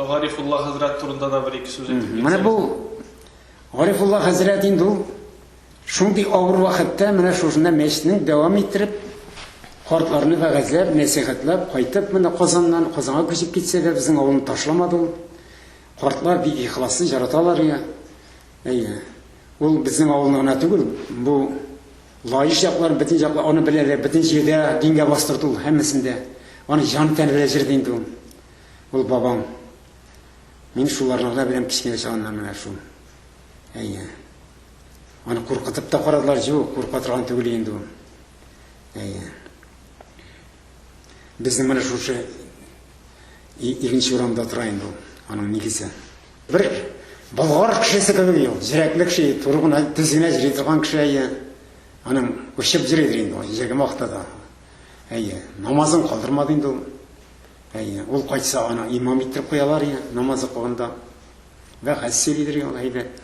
Гарифулла хәзрәт турында да бер-ике сүз әйтеп китсәгез. Менә бу Гарифулла хәзрәт инде ул шундый авыр вакытта менә шушында мәчетне дәвам иттереп, картларны вәгазьләп, нәсыйхәтләп кайтып, менә Казаннан Казанга күчеп китсә дә, безнең авылны ташламады ул. Картлар бик ихласлы яраталар я. Әйе. Ул безнең авылны гына түгел, бу Лаеш якларын, бөтен яклар аны беләләр, бөтен җирдә дингә бастырды ул һәммәсендә. Аны җан тәне белән җырды инде ул. Ул бабам. Мин шуларны гына беләм кечкенә чагыннан менә шул. Әйе. Аны куркытып та карадылар, юк, курка торган түгел инде ул. Әйе. Безнең менә шушы икенче урамда тора инде ул, аның нигезе. Бер болгар кешесе кебек ул, зирәкле кеше, туры гына, төз генә йөри торган кеше, әйе. Аның очып йөридер инде ул, йөргән вакытта да. Әйе, намазын калдырмады инде ул. Әйе, ул кайтса, аны имам иттереп куялар, әйе, намаз укыганда. Вәгазь сөйлидер ул, әйбәт.